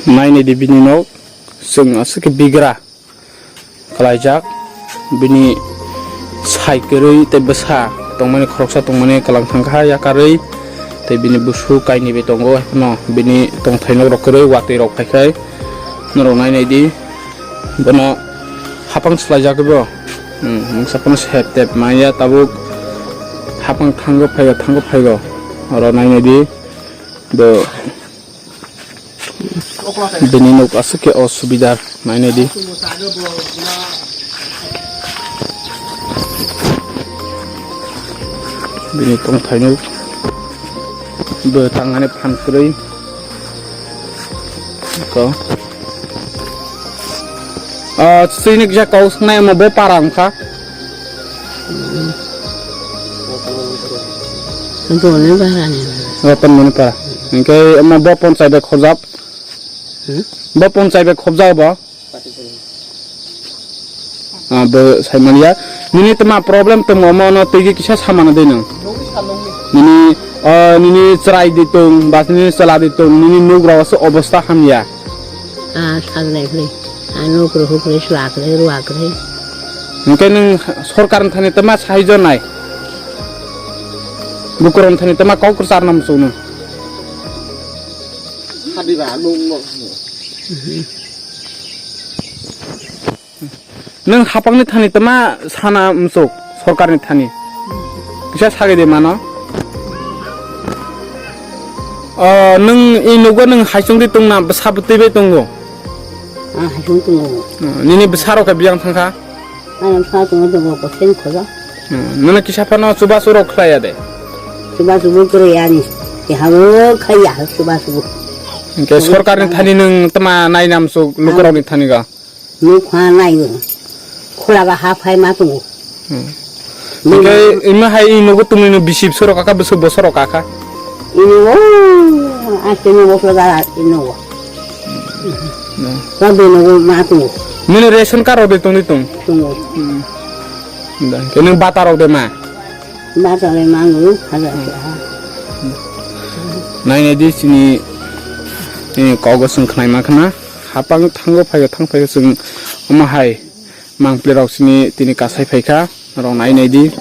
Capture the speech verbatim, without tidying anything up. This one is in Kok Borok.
Nainai di bini nok, chwng aswk khe bigra kalaijak. Bini sai kwrwi tei bwsa tongmani, khoroksa tongmani kwlang thangkha yakarwi, tei bini busu kainwi bai tongo. Haiphano bini tongthai nok rok kwrwi, watwi rok phaikhai norok nainai di. Bono hapang swlaijak bo. Hmm, mungsa phano sep tep maya tabuk. Hapang thango phaigo, thango phaigo. Oro nainai di. Bo bini nok aswk khe osubidar nainai di. Bini tongthai nok bo tangmani phan kwrwi. Ko. Ah, chini kisa kau sangnai omo bo para wngkha. Ratan Moni para. Ratan Moni para. Hingke omo bo ponchai bai khorjak. Hmm? Bo ponchai bai khobjak bo. Ah, bo sai manya. Nini tma problem tong omo no tigi kisa samana de nang. Nini, ah, nini chwrai di tong, ba nini chwla di tong, nini nugra oso obostha hamya. Ah, sagnai phri. Ah, nukru hukri, swakri, ruakri. Hingke nung sorkar ni thani tma sahaijo nai. Bukuron thani tma kok kwchar nam sunu. Nung hapang ni thani tma sana msuk sorkar ni thani. Kisa sagai de mano. O, nung i nugo nung haisung di tongna bwsa bwtwi bai tongo. Ah, haisung tongo. Nini bwsa rok khe biyang thangkha. Ayang sa tongo tongo kosen khoja. Nana kisa phano chubachu rok khlaiya de. Chubachu bo kwrwi ani. Tihabo khaiya chubachu bo. Hingke sorkar ni thani nung tma nainam suk lukurok ni thani ga. Nuk ha nai. Khula ba ha phai ma tongo. Hingke ima hai i nugo tumui no bisi bwswk rok aka bwswk bosor rok aka. Ini wo, aste ni bosor ga ini wo. Ka bini wo ma tongo. Nini ration card rok de tongdi tong. Tongo. Da, kene bata rok de ma. Bata le ma ngu, haja ha. Nai nai di sini, eh, kogo sung khnai ma khna. Hapang thango phaiga thang phaiga sung omo hai. Mangpli rok sini tini kasai phaikha, rok nai nai di.